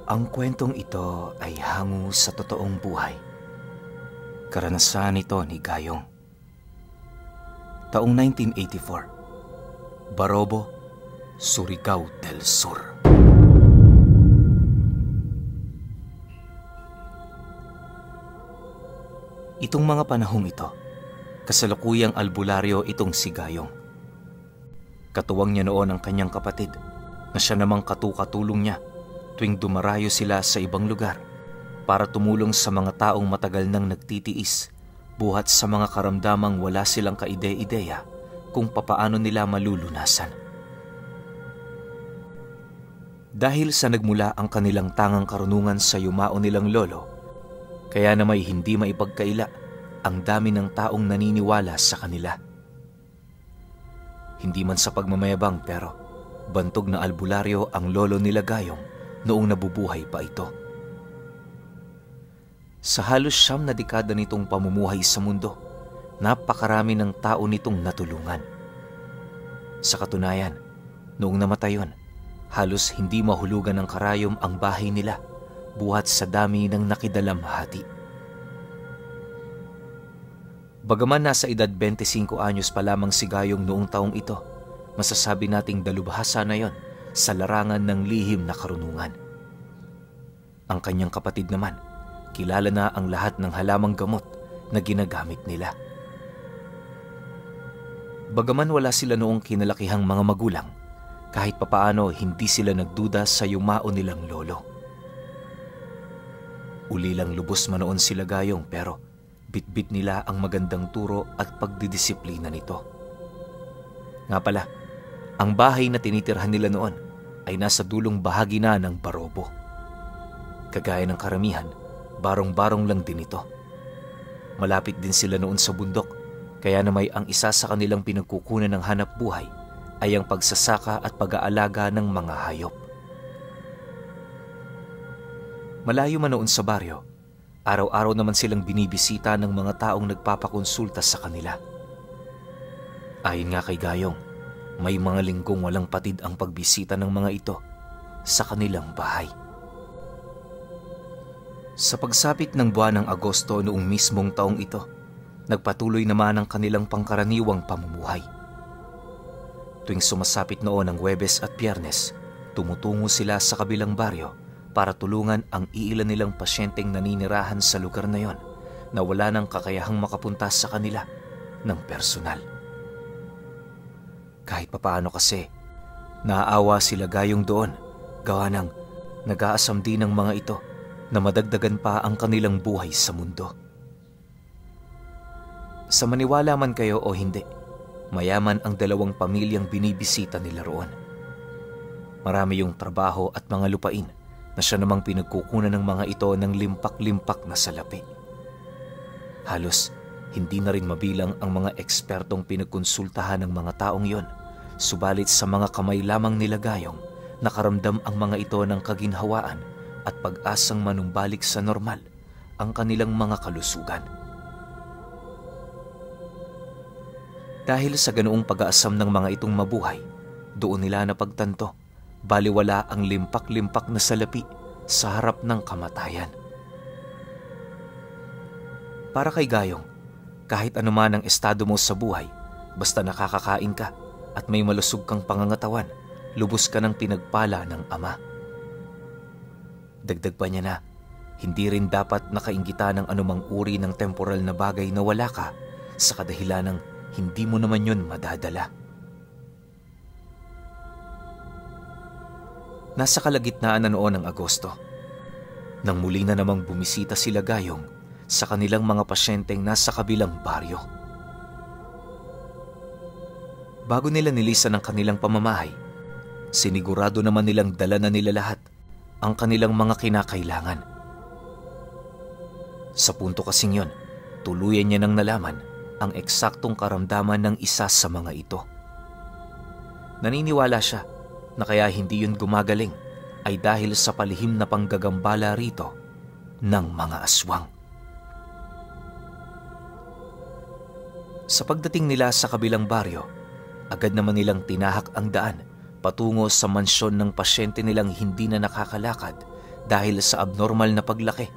Ang kwentong ito ay hango sa totoong buhay. Karanasan ito ni Gayong. Taong 1984, Barobo, Surigao del Sur. Itong mga panahong ito, kasalukuyang albularyo itong si Gayong. Katuwang niya noon ang kanyang kapatid na siya namang katukatulong niya tuwing dumarayo sila sa ibang lugar para tumulong sa mga taong matagal nang nagtitiis buhat sa mga karamdamang wala silang kaide-ideya kung papaano nila malulunasan. Dahil sa nagmula ang kanilang tangang karunungan sa yumao nilang lolo, kaya na may hindi maipagkaila ang dami ng taong naniniwala sa kanila. Hindi man sa pagmamayabang pero bantog na albularyo ang lolo nila Gayong noong nabubuhay pa ito. Sa halos 9 na dekada nitong pamumuhay sa mundo, napakarami ng tao nitong natulungan. Sa katunayan, noong namatay yun, halos hindi mahulugan ng karayom ang bahay nila buhat sa dami ng nakidalamhati. Bagaman nasa edad 25 anyos pa lamang si Gayong noong taong ito, masasabi nating dalubhasa na yon sa larangan ng lihim na karunungan. Ang kanyang kapatid naman, kilala na ang lahat ng halamang gamot na ginagamit nila. Bagaman wala sila noong kinalakihang mga magulang, kahit papaano hindi sila nagduda sa yumao nilang lolo. Ulilang lubos man noon sila Gayong pero bitbit nila ang magandang turo at pagdidisiplina nito. Nga pala, ang bahay na tinitirhan nila noon ay nasa dulong bahagi na ng Barobo. Kagaya ng karamihan, barong-barong lang din ito. Malapit din sila noon sa bundok, kaya na may ang isa sa kanilang pinagkukunan ng hanap buhay ay ang pagsasaka at pag-aalaga ng mga hayop. Malayo man noon sa baryo, araw-araw naman silang binibisita ng mga taong nagpapakonsulta sa kanila. Ayon nga kay Gayong, may mga linggong walang patid ang pagbisita ng mga ito sa kanilang bahay. Sa pagsapit ng buwan ng Agosto noong mismong taong ito, nagpatuloy naman ang kanilang pangkaraniwang pamumuhay. Tuwing sumasapit noon ang Huwebes at Biyernes, tumutungo sila sa kabilang baryo para tulungan ang iilan nilang pasyenteng naninirahan sa lugar na yon na wala nang kakayahang makapunta sa kanila ng personal. Kahit papaano kasi, naaawa sila Gayong doon, gawa ng nag-aasam din ng mga ito na madagdagan pa ang kanilang buhay sa mundo. Sa maniwala man kayo o hindi, mayaman ang dalawang pamilyang binibisita nila roon. Marami yung trabaho at mga lupain na siya namang pinagkukunan ng mga ito ng limpak-limpak na salapi. Halos hindi na rin mabilang ang mga ekspertong pinagkonsultahan ng mga taong yon, subalit sa mga kamay lamang nila Gayong, nakaramdam ang mga ito ng kaginhawaan at pag-asang manumbalik sa normal ang kanilang mga kalusugan. Dahil sa ganoong pag-aasam ng mga itong mabuhay, doon nila napagtanto, baliwala ang limpak-limpak na salapi sa harap ng kamatayan. Para kay Gayong, kahit anuman ang estado mo sa buhay, basta nakakakain ka at may malusog kang pangangatawan, lubos ka ng pinagpala ng Ama. Dagdag pa niya na, hindi rin dapat nakainggitan ng anumang uri ng temporal na bagay na wala ka sa kadahilanang hindi mo naman yun madadala. Nasa kalagitnaan na noon ng Agosto, nang muli na namang bumisita sila Gayong sa kanilang mga pasyenteng nasa kabilang baryo. Bago nila nilisan ang kanilang pamamahay, sinigurado naman nilang dala na nila lahat ang kanilang mga kinakailangan. Sa punto kasing yon, tuluyan niya nang nalaman ang eksaktong karamdaman ng isa sa mga ito. Naniniwala siya na kaya hindi yun gumagaling ay dahil sa palihim na panggagambala rito ng mga aswang. Sa pagdating nila sa kabilang baryo, agad naman nilang tinahak ang daan patungo sa mansyon ng pasyente nilang hindi na nakakalakad dahil sa abnormal na paglaki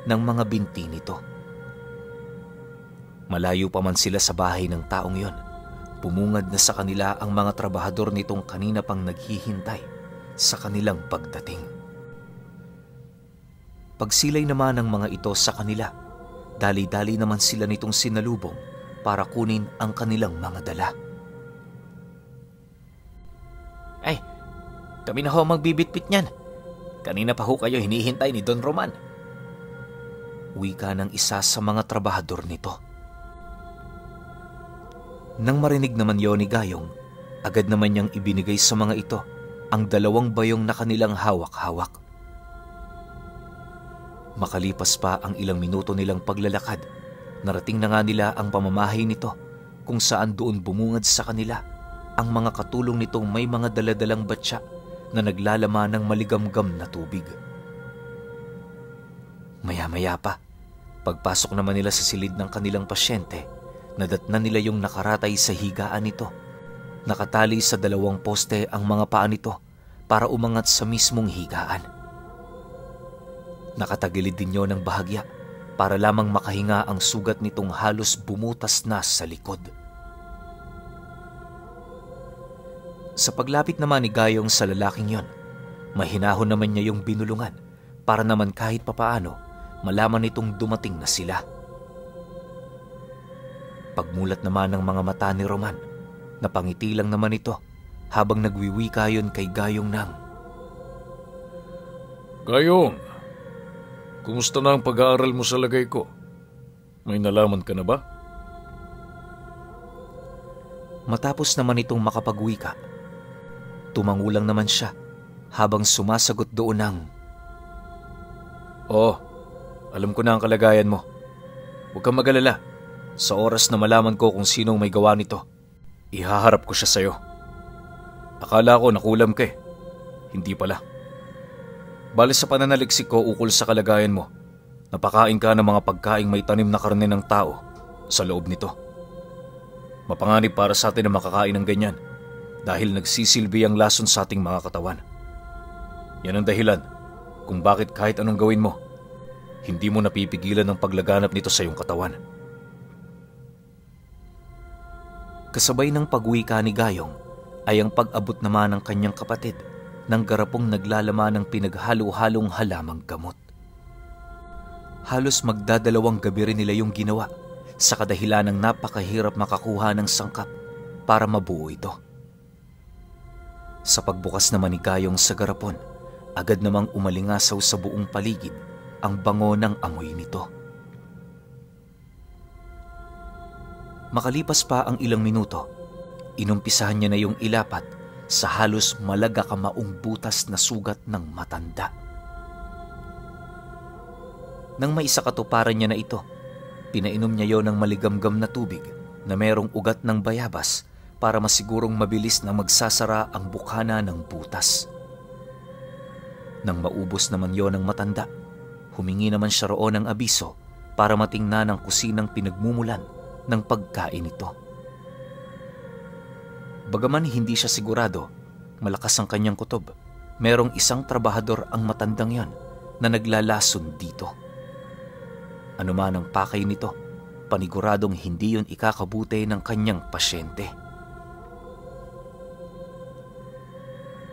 ng mga binti nito. Malayo pa man sila sa bahay ng taong yon, bumungad na sa kanila ang mga trabahador nitong kanina pang naghihintay sa kanilang pagdating. Pagsilay naman ng mga ito sa kanila, dali-dali naman sila nitong sinalubong para kunin ang kanilang mga dala. Ay, kami na ho magbibitbit niyan. Kanina pa ho kayo hinihintay ni Don Roman. Wika ng isa sa mga trabahador nito. Nang marinig naman yon ni Gayong, agad naman niyang ibinigay sa mga ito ang dalawang bayong na kanilang hawak-hawak. Makalipas pa ang ilang minuto nilang paglalakad, narating na nga nila ang pamamahay nito kung saan doon bumungad sa kanila ang mga katulong nitong may mga daladalang batya na naglalaman ng maligamgam na tubig. Maya-maya pa, pagpasok naman nila sa silid ng kanilang pasyente, nadatna nila yung nakaratay sa higaan nito. Nakatali sa dalawang poste ang mga paa nito para umangat sa mismong higaan. Nakatagilid din yon ng bahagya para lamang makahinga ang sugat nitong halos bumutas na sa likod. Sa paglapit naman ni Gayong sa lalaking yon, mahinahon naman niya yung binulungan para naman kahit papaano malaman nitong dumating na sila. Pagmulat naman ng mga mata ni Roman, napangiti lang naman ito habang nagwiwika yun kay Gayong nang, Gayong, kumusta na ang pag-aaral mo sa lagay ko? May nalaman ka na ba? Matapos naman itong makapagwika, tumangulang naman siya habang sumasagot doon ng, Oo, alam ko na ang kalagayan mo. Huwag kang mag-alala. Sa oras na malaman ko kung sinong may gawa nito, ihaharap ko siya sa'yo. Akala ko nakulam ka eh. Hindi pala. Bale sa pananaliksik ko ukol sa kalagayan mo, napakain ka ng mga pagkaing may tanim na karne ng tao sa loob nito. Mapanganib para sa atin na makakain ng ganyan dahil nagsisilbi ang lason sa ating mga katawan. Yan ang dahilan kung bakit kahit anong gawin mo, hindi mo napipigilan ang paglaganap nito sa iyong katawan. Kasabay ng pagwika ni Gayong ay ang pag-abot naman ng kanyang kapatid ng garapong naglalaman ng pinaghalo-halong halamang gamot. Halos magdadalawang gabi rin nila yung ginawa sa kadahilan ng napakahirap makakuha ng sangkap para mabuo ito. Sa pagbukas naman ni Gayong sa garapon, agad namang umalingasaw sa buong paligid ang bango ng amoy nito. Makalipas pa ang ilang minuto, inumpisahan niya na yung ilapat sa halos malagakamaong butas na sugat ng matanda. Nang maisakatuparan niya na ito, pinainom niya yon ng maligamgam na tubig na merong ugat ng bayabas para masigurong mabilis na magsasara ang bukana ng butas. Nang maubos naman yon ng matanda, humingi naman siya roon ng abiso para matingnan ang kusinang pinagmumulan ng pagkain nito. Bagaman hindi siya sigurado, malakas ang kanyang kutob. Merong isang trabahador ang matandang yon na naglalason dito. Ano man ang pakay nito, paniguradong hindi yon ikakabuti ng kanyang pasyente.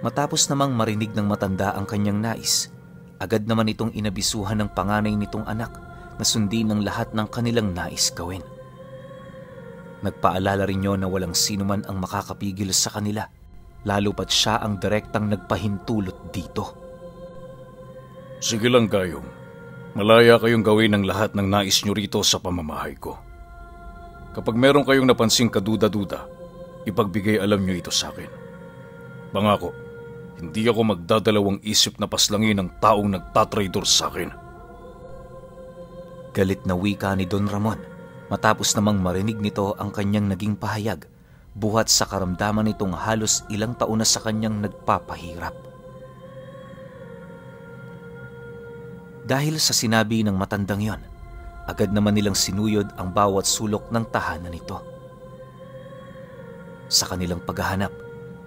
Matapos namang marinig ng matanda ang kanyang nais, agad naman itong inabisuhan ng panganay nitong anak na sundin ang lahat ng kanilang nais gawin. Nagpaalala rin yon na walang sino man ang makakapigil sa kanila, lalo pat siya ang direktang nagpahintulot dito. Sige lang, Gayong. Malaya kayong gawin ang lahat ng nais nyo rito sa pamamahay ko. Kapag meron kayong napansing kaduda-duda, ipagbigay alam nyo ito sa akin. Pangako, hindi ako magdadalawang isip na paslangin ang taong nagtatraidor sa akin. Galit na wika ni Don Ramon matapos namang marinig nito ang kanyang naging pahayag buhat sa karamdaman nitong halos ilang taon na sa kanyang nagpapahirap. Dahil sa sinabi ng matandang yon, agad naman nilang sinuyod ang bawat sulok ng tahanan nito. Sa kanilang paghahanap,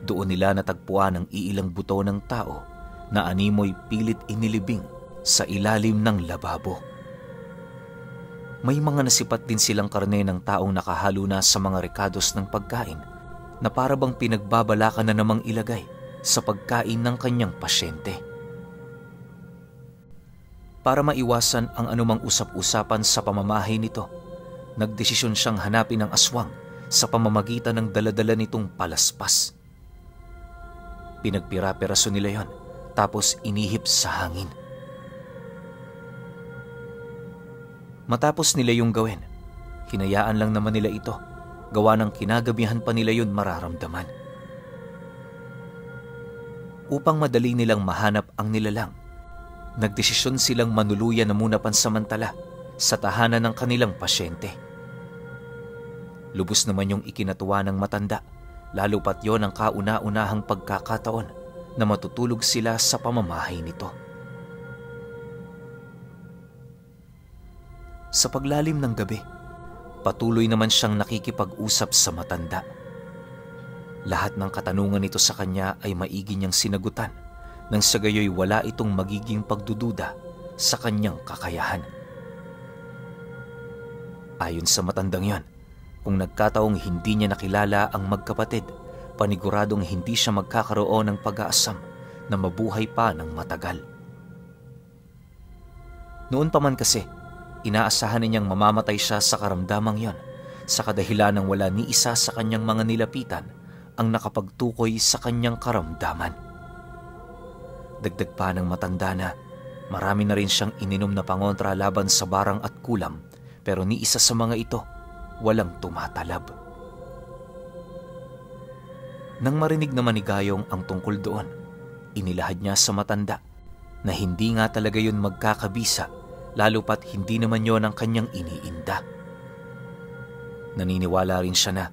doon nila natagpuan ang iilang buto ng tao na animoy pilit inilibing sa ilalim ng lababo. May mga nasipat din silang karne ng taong nakahalo na sa mga rekados ng pagkain na para bang pinagbabalakan na namang ilagay sa pagkain ng kanyang pasyente. Para maiwasan ang anumang usap-usapan sa pamamahay nito, nagdesisyon siyang hanapin ang aswang sa pamamagitan ng daladala nitong palaspas. Pinagpira-piraso nila yon, tapos inihip sa hangin. Matapos nila yung gawin, hinayaan lang naman nila ito, gawa ng kinagabihan pa nila yun mararamdaman. Upang madali nilang mahanap ang nilalang, nagdesisyon silang manuluyan na muna pansamantala sa tahanan ng kanilang pasyente. Lubos naman yung ikinatuwa ng matanda, lalo pat yon ang kauna-unahang pagkakataon na matutulog sila sa pamamahay nito. Sa paglalim ng gabi, patuloy naman siyang nakikipag-usap sa matanda. Lahat ng katanungan nito sa kanya ay maigi niyang sinagutan, nang sa gayoy wala itong magiging pagdududa sa kanyang kakayahan. Ayon sa matandang yon, kung nagkataong hindi niya nakilala ang magkapatid, paniguradong hindi siya magkakaroon ng pag-aasam na mabuhay pa ng matagal. Noon pa man kasi, inaasahan niyang mamamatay siya sa karamdamang yon sa kadahilan ng wala ni isa sa kanyang mga nilapitan ang nakapagtukoy sa kanyang karamdaman. Dagdag pa ng matanda na marami na rin siyang ininom na pangontra laban sa barang at kulam, pero ni isa sa mga ito walang tumatalab. Nang marinig naman ni Gayong ang tungkol doon, inilahad niya sa matanda na hindi nga talaga yun magkakabisa, lalo pat hindi naman yon ang kanyang iniinda. Naniniwala rin siya na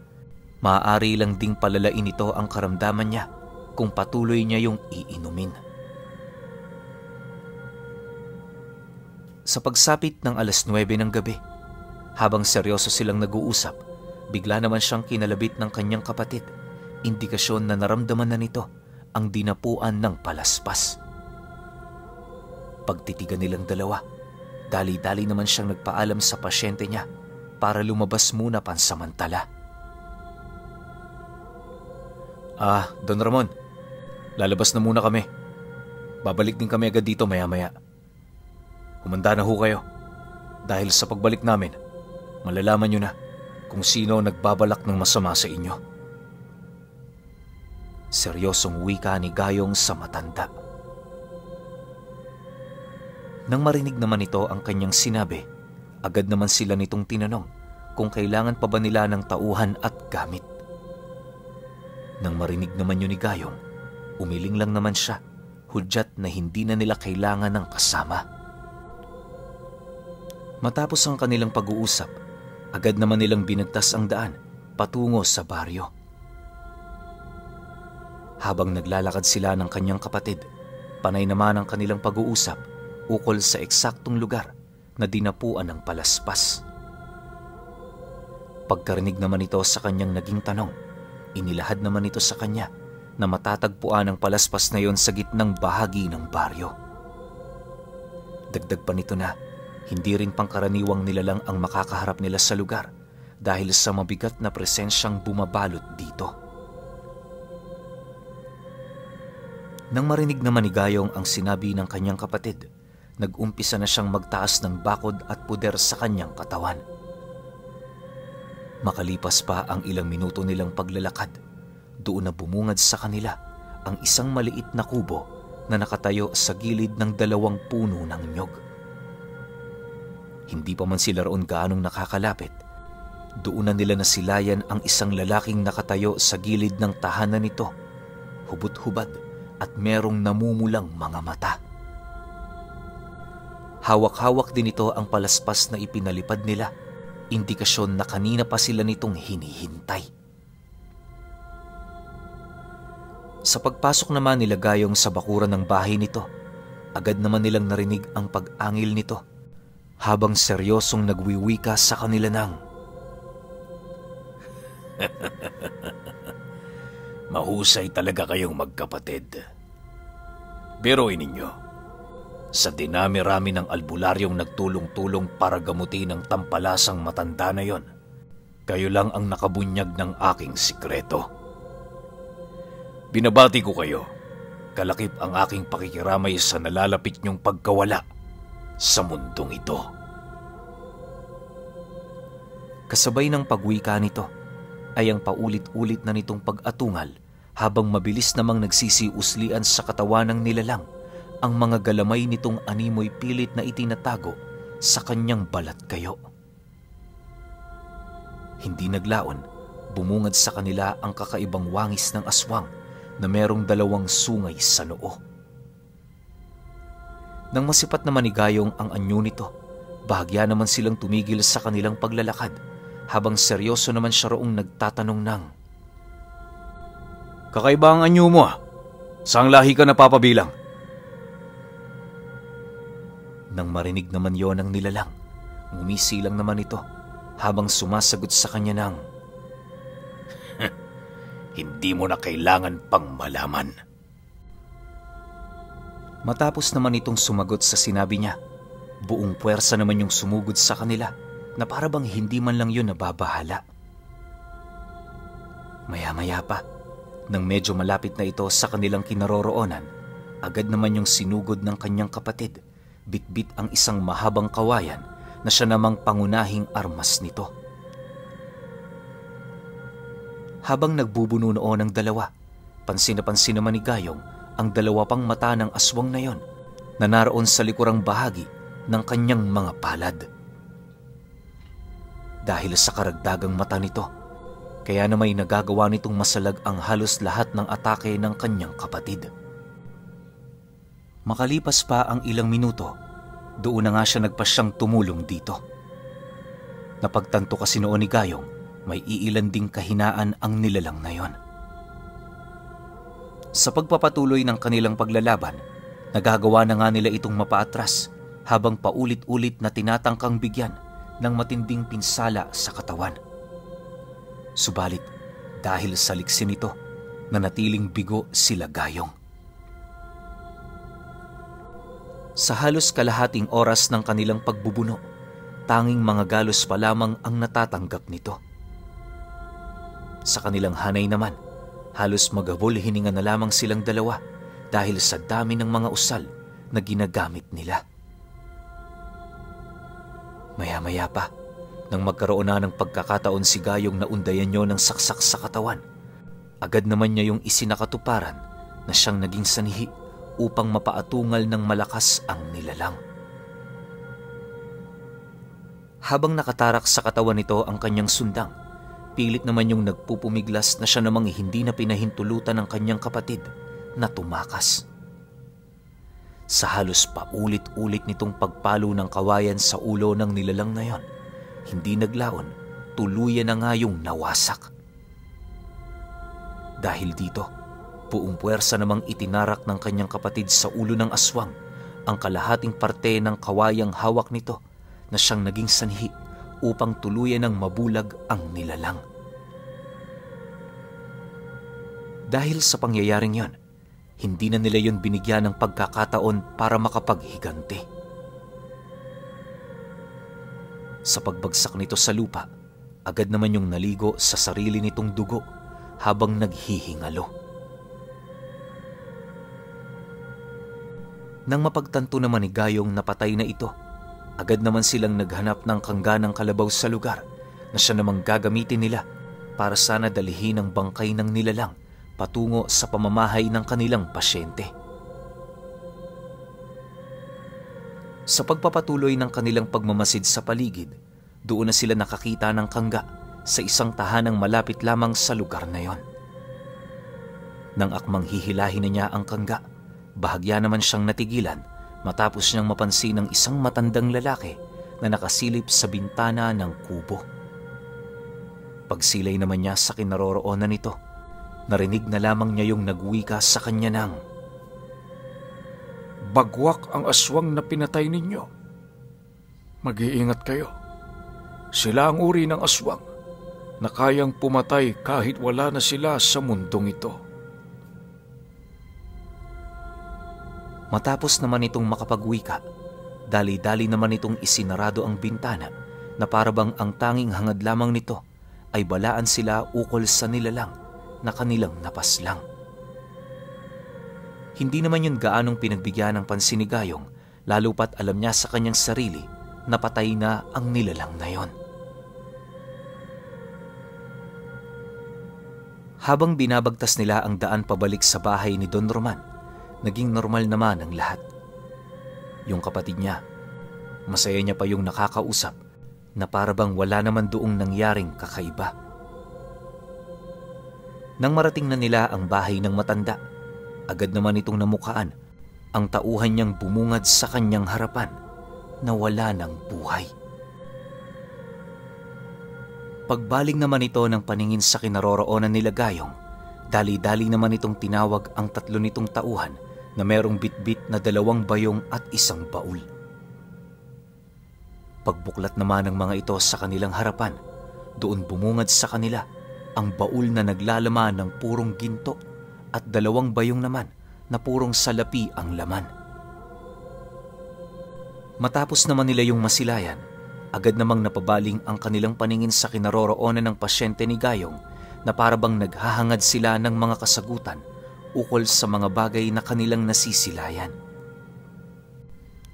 maaari lang ding palalain ito ang karamdaman niya kung patuloy niya yung iinumin. Sa pagsapit ng 9:00 ng gabi, habang seryoso silang nag-uusap, bigla naman siyang kinalabit ng kanyang kapatid, indikasyon na naramdaman na nito ang dinapuan ng palaspas. Pagtitigan nilang dalawa, dali-dali naman siyang nagpaalam sa pasyente niya para lumabas muna pansamantala. Don Ramon, lalabas na muna kami. Babalik din kami agad dito maya-maya. Humanda na ho kayo. Dahil sa pagbalik namin, malalaman nyo na kung sino nagbabalak ng masama sa inyo. Seryosong wika ni Gayong sa matanda. Nang marinig naman ito ang kanyang sinabi, agad naman sila nitong tinanong kung kailangan pa ba nila ng tauhan at gamit. Nang marinig naman yun ni Gayong, umiling lang naman siya, hudyat na hindi na nila kailangan ng kasama. Matapos ang kanilang pag-uusap, agad naman nilang binagtas ang daan patungo sa baryo. Habang naglalakad sila ng kanyang kapatid, panay naman ang kanilang pag-uusap ukol sa eksaktong lugar na dinapuan ng palaspas. Pagkarinig naman ito sa kanyang naging tanong, inilahad naman ito sa kanya na matatagpuan ang palaspas na yon sa gitnang bahagi ng baryo. Dagdag pa nito na hindi rin pangkaraniwang nilalang ang makakaharap nila sa lugar dahil sa mabigat na presensyang bumabalot dito. Nang marinig naman ni Gayong ang sinabi ng kanyang kapatid, nag-umpisa na siyang magtaas ng bakod at puder sa kanyang katawan. Makalipas pa ang ilang minuto nilang paglalakad, doon na bumungad sa kanila ang isang maliit na kubo na nakatayo sa gilid ng dalawang puno ng nyog. Hindi pa man sila roon gaanong nakakalapit, doon na nila nasilayan ang isang lalaking nakatayo sa gilid ng tahanan nito, hubot-hubad at merong namumulang mga mata. Hawak-hawak din ito ang palaspas na ipinalipad nila, indikasyon na kanina pa sila nitong hinihintay. Sa pagpasok naman nila Gayong sa bakuran ng bahay nito, agad naman nilang narinig ang pag-angil nito habang seryosong nagwiwika sa kanila ng Mahusay talaga kayong magkapatid. Biruin ninyo, Sa dinami-rami ng albularyong nagtulong-tulong para gamutin ang tampalasang matanda na yon, kayo lang ang nakabunyag ng aking sikreto. Binabati ko kayo, kalakip ang aking pakikiramay sa nalalapit niyong pagkawala sa mundong ito. Kasabay ng pagwika nito ay ang paulit-ulit na nitong pag-atungal habang mabilis namang nagsisiuslian sa katawan ng nilalang ang mga galamay nitong animoy pilit na itinatago sa kanyang balat kayo. Hindi naglaon, bumungad sa kanila ang kakaibang wangis ng aswang na merong dalawang sungay sa noo. Nang masipat naman ni Gayong ang anyo nito, bahagya naman silang tumigil sa kanilang paglalakad habang seryoso naman siya roong nagtatanong ng, "Kakaiba ang anyo mo ah. Saang lahi ka napapabilang?" Nang marinig naman yon ang nilalang, ngumisi lang naman ito habang sumasagot sa kanya ng, "Hindi mo na kailangan pang malaman." Matapos naman itong sumagot sa sinabi niya, buong puwersa naman yung sumugod sa kanila na para bang hindi man lang yun nababahala. Maya-maya pa, nang medyo malapit na ito sa kanilang kinaroroonan, agad naman yung sinugod ng kanyang kapatid, bitbit ang isang mahabang kawayan na siya namang pangunahing armas nito. Habang nagbubuno noon ang dalawa, pansin na pansin naman ni Gayong ang dalawa pang mata ng aswang na yon na naroon sa likurang bahagi ng kanyang mga palad. Dahil sa karagdagang mata nito, kaya na may nagagawa nitong masalag ang halos lahat ng atake ng kanyang kapatid. Makalipas pa ang ilang minuto, doon na nga siya nagpasyang tumulong dito. Napagtanto kasi noon ni Gayong, may iilan ding kahinaan ang nilalang na yon. Sa pagpapatuloy ng kanilang paglalaban, nagagawa na nga nila itong mapaatras habang paulit-ulit na tinatangkang bigyan ng matinding pinsala sa katawan. Subalit, dahil sa liksi nito, nanatiling bigo sila Gayong. Sa halos kalahating oras ng kanilang pagbubuno, tanging mga galos pa lamang ang natatanggap nito. Sa kanilang hanay naman, halos maghabol hininga na lamang silang dalawa dahil sa dami ng mga usal na ginagamit nila. Maya-maya pa, nang magkaroon na ng pagkakataon si Gayong na undayan niyo ng saksak sa katawan, agad naman niya yung isinakatuparan na siyang naging sanhi upang mapaatungal ng malakas ang nilalang. Habang nakatarak sa katawan nito ang kanyang sundang, pilit naman yung nagpupumiglas na siya namang hindi na pinahintulutan ng kanyang kapatid na tumakas. Sa halos paulit-ulit nitong pagpalo ng kawayan sa ulo ng nilalang na yon, hindi naglaon, tuluyan na nga yung nawasak. Dahil dito, buong puwersa namang itinarak ng kanyang kapatid sa ulo ng aswang ang kalahating parte ng kawayang hawak nito na siyang naging sanhi upang tuluyan ng mabulag ang nilalang. Dahil sa pangyayaring yon, hindi na nila yon binigyan ng pagkakataon para makapaghigante. Sa pagbagsak nito sa lupa, agad naman yung naligo sa sarili nitong dugo habang naghihingalo. Nang mapagtanto naman ni Gayong napatay na ito, agad naman silang naghanap ng kangga ng kalabaw sa lugar na siya namang gagamitin nila para sana dalhin ang bangkay ng nilalang patungo sa pamamahay ng kanilang pasyente. Sa pagpapatuloy ng kanilang pagmamasid sa paligid, doon na sila nakakita ng kangga sa isang tahanang malapit lamang sa lugar na yon. Nang akmang hihilahin na niya ang kangga, bahagya naman siyang natigilan matapos niyang mapansin ang isang matandang lalaki na nakasilip sa bintana ng kubo. Pagsilay naman niya sa kinaroroonan nito, narinig na lamang niya yung nagwika sa kanya ng, "Bagwak ang aswang na pinatay ninyo. Mag-iingat kayo. Sila ang uri ng aswang na kayang pumatay kahit wala na sila sa mundong ito." Matapos naman itong makapagwika, dali-dali naman itong isinarado ang bintana na parabang ang tanging hangad lamang nito ay balaan sila ukol sa nilalang na kanilang napaslang. Hindi naman yun gaanong pinagbigyan ng pansin ni Gayong, lalo pat alam niya sa kanyang sarili na patay na ang nilalang na yon. Habang binabagtas nila ang daan pabalik sa bahay ni Don Roman, naging normal naman ang lahat. Yung kapatid niya, masaya niya pa yung nakakausap na parabang wala naman doong nangyaring kakaiba. Nang marating na nila ang bahay ng matanda, agad naman itong namukaan ang tauhan niyang bumungad sa kanyang harapan na wala ng buhay. Pagbaling naman ito ng paningin sa kinaroroonan nila Gayong, dali-dali naman itong tinawag ang tatlo nitong tauhan na merong bitbit na 2 bayong at 1 baul. Pagbuklat naman ng mga ito sa kanilang harapan, doon bumungad sa kanila ang baul na naglalaman ng purong ginto at 2 bayong naman na purong salapi ang laman. Matapos naman nila yung masilayan, agad namang napabaling ang kanilang paningin sa kinaroroonan ng pasyente ni Gayong na parabang naghahangad sila ng mga kasagutan ukol sa mga bagay na kanilang nasisilayan.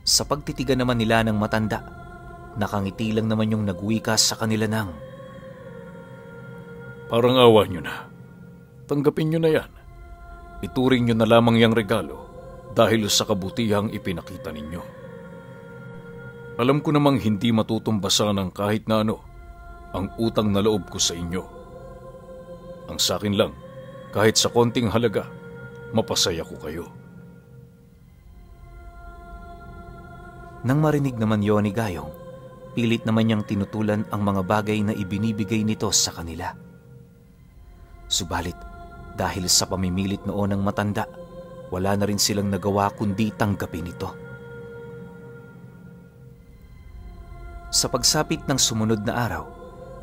Sa pagtitigan naman nila ng matanda, nakangiti lang naman yung nagwika sa kanila ng, "Parang awa nyo na. Tanggapin nyo na yan. Ituring nyo na lamang yung regalo dahil sa kabutihang ipinakita ninyo. Alam ko namang hindi matutumbasan ng kahit na ano ang utang na loob ko sa inyo. Ang sa akin lang, kahit sa konting halaga, mapasaya ko kayo." Nang marinig naman yon ni Gayong, pilit naman niyang tinutulan ang mga bagay na ibinibigay nito sa kanila. Subalit, dahil sa pamimilit noon ng matanda, wala na rin silang nagawa kundi tanggapin ito. Sa pagsapit ng sumunod na araw,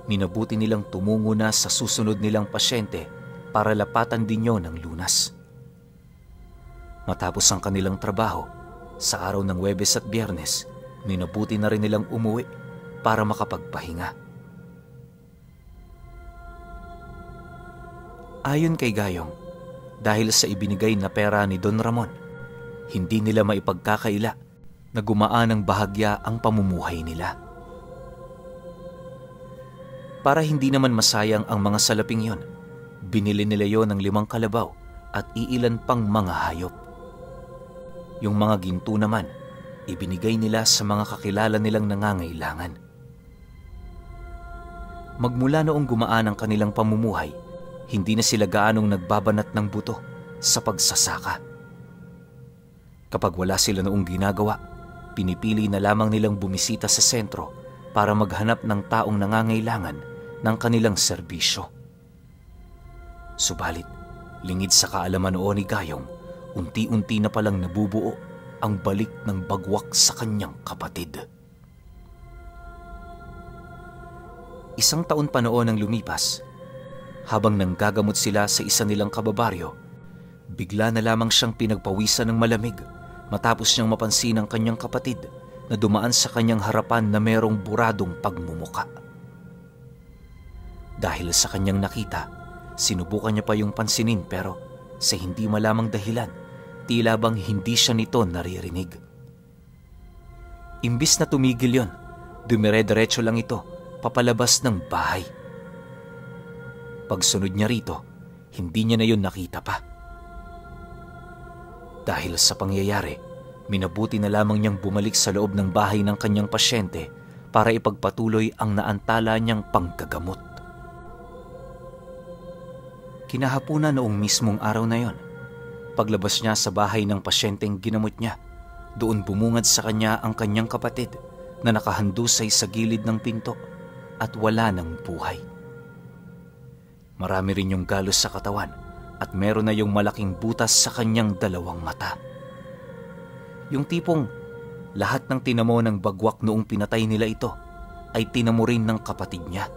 minabuti nilang tumungo na sa susunod nilang pasyente para lapatan din yon ng lunas. Matapos ang kanilang trabaho, sa araw ng Huwebes at Biyernes, minabuti na rin nilang umuwi para makapagpahinga. Ayon kay Gayong, dahil sa ibinigay na pera ni Don Ramon, hindi nila maipagkakaila na gumaan ang bahagya ang pamumuhay nila. Para hindi naman masayang ang mga salaping yon, binili nila yon ng 5 kalabaw at iilan pang mga hayop. Yung mga ginto naman, ibinigay nila sa mga kakilala nilang nangangailangan. Magmula noong gumaan ang kanilang pamumuhay, hindi na sila gaanong nagbabanat ng buto sa pagsasaka. Kapag wala sila noong ginagawa, pinipili na lamang nilang bumisita sa sentro para maghanap ng taong nangangailangan ng kanilang serbisyo. Subalit, lingid sa kaalaman noon ni Gayong, unti-unti na palang nabubuo ang balik ng bagwak sa kanyang kapatid. 1 taon pa noon ang lumipas, habang nanggagamot sila sa isa nilang kababaryo, bigla na lamang siyang pinagpawisan ng malamig matapos niyang mapansin ang kanyang kapatid na dumaan sa kanyang harapan na merong buradong pagmumuka. Dahil sa kanyang nakita, sinubukan niya pa yung pansinin pero sa hindi malamang dahilan, tila bang hindi siya nito naririnig. Imbis na tumigil yon, dumire-diretso lang ito papalabas ng bahay. Pagsunod niya rito, hindi niya na yun nakita pa. Dahil sa pangyayari, minabuti na lamang niyang bumalik sa loob ng bahay ng kanyang pasyente para ipagpatuloy ang naantala niyang panggagamot. Kinahapunan noong mismong araw na yon, paglabas niya sa bahay ng pasyenteng ginamot niya, doon bumungad sa kanya ang kanyang kapatid na nakahandusay sa gilid ng pinto at wala ng buhay. Marami rin yung galos sa katawan at meron na yung malaking butas sa kanyang 2 mata. Yung tipong lahat ng tinamo ng bagwak noong pinatay nila ito ay tinamo rin ng kapatid niya.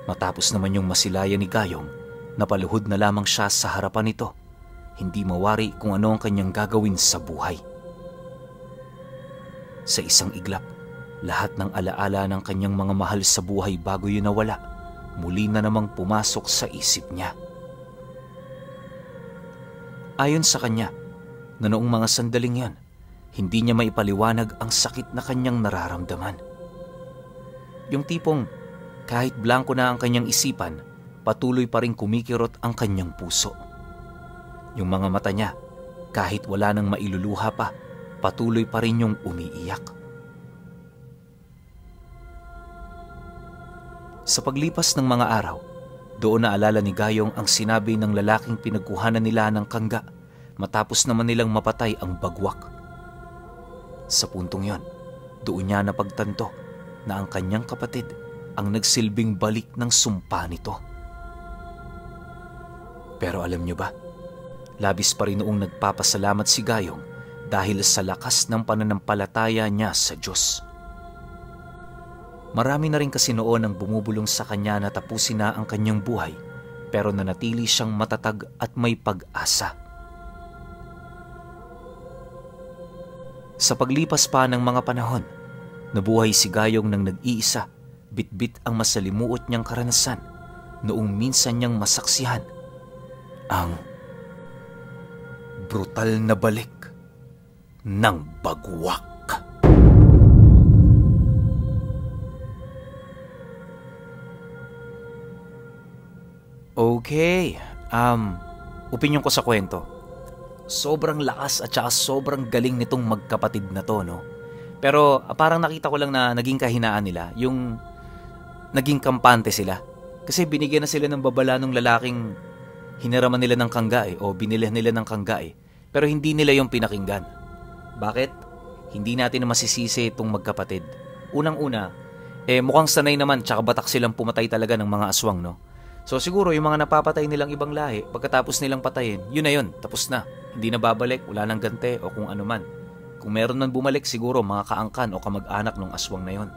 Matapos naman yung masilayan ni Gayong, napaluhod na lamang siya sa harapan nito Hindi mawari kung ano ang kanyang gagawin sa buhay. Sa isang iglap, lahat ng alaala ng kanyang mga mahal sa buhay bago yun nawala, muli na namang pumasok sa isip niya. Ayon sa kanya, na noong mga sandaling yan, hindi niya maipaliwanag ang sakit na kanyang nararamdaman. Yung tipong kahit blanko na ang kanyang isipan, patuloy pa rin kumikirot ang kanyang puso. Yung mga mata niya, kahit wala nang mailuluha pa, patuloy pa rin yung umiiyak. Sa paglipas ng mga araw, doon naalala ni Gayong ang sinabi ng lalaking pinagkuhanan nila ng kangga matapos naman nilang mapatay ang bagwak. Sa puntong yon, doon niya napagtanto na ang kanyang kapatid ang nagsilbing balik ng sumpa nito. Pero alam niyo ba, labis pa rin noong nagpapasalamat si Gayong dahil sa lakas ng pananampalataya niya sa Diyos. Marami na rin kasi noon ang bumubulong sa kanya na tapusin na ang kanyang buhay, pero nanatili siyang matatag at may pag-asa. Sa paglipas pa ng mga panahon, nabuhay si Gayong ng nag-iisa, bitbit ang masalimuot niyang karanasan noong minsan niyang masaksihan ang brutal na balik ng bagwak. Okay, opinion ko sa kwento. Sobrang lakas at saka sobrang galing nitong magkapatid na to, no? Pero parang nakita ko lang na naging kahinaan nila, yung naging kampante sila. Kasi binigyan na sila ng babala ng lalaking hiniraman nila ng kangga o binilhan nila ng kangga. Pero hindi nila yung pinakinggan. Bakit? Hindi natin masisisi itong magkapatid. Unang-una, mukhang sanay naman tsaka batak silang pumatay talaga ng mga aswang, no? So siguro yung mga napapatay nilang ibang lahi, pagkatapos nilang patayin, yun na yun, tapos na. Hindi na babalik, wala nang gante o kung ano man. Kung meron man bumalik, siguro mga kaangkan o kamag-anak ng aswang na yun.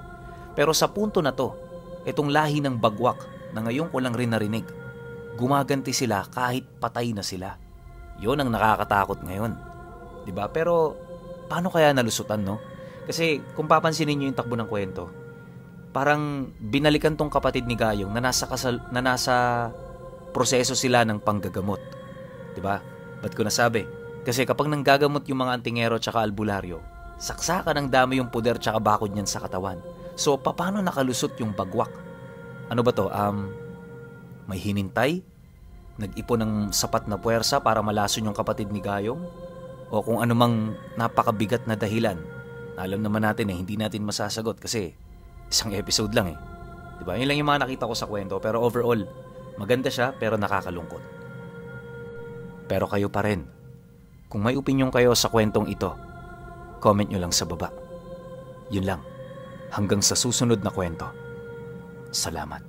Pero sa punto na to, itong lahi ng bagwak na ngayon ko lang rin narinig, gumaganti sila kahit patay na sila. Yun ang nakakatakot ngayon. Diba? Pero paano kaya nalusutan, no? Kasi kung papansinin niyo yung takbo ng kwento, parang binalikan tong kapatid ni Gayong na nasa proseso sila ng panggagamot. Diba? Ba't ko nasabi? Kasi kapag nanggagamot yung mga antingero tsaka albularyo, saksakan ng dami yung poder tsaka bakod niyan sa katawan. So, paano nakalusot yung bagwak? Ano ba to? May hinintay? Nag-ipon ng sapat na puwersa para malason yung kapatid ni Gayong? O kung anumang napakabigat na dahilan na alam naman natin hindi natin masasagot kasi isang episode lang eh. Diba? Yun lang yung mga nakita ko sa kwento. Pero overall, maganda siya pero nakakalungkot. Pero kayo pa rin. Kung may opinion kayo sa kwentong ito, comment nyo lang sa baba. Yun lang. Hanggang sa susunod na kwento. Salamat.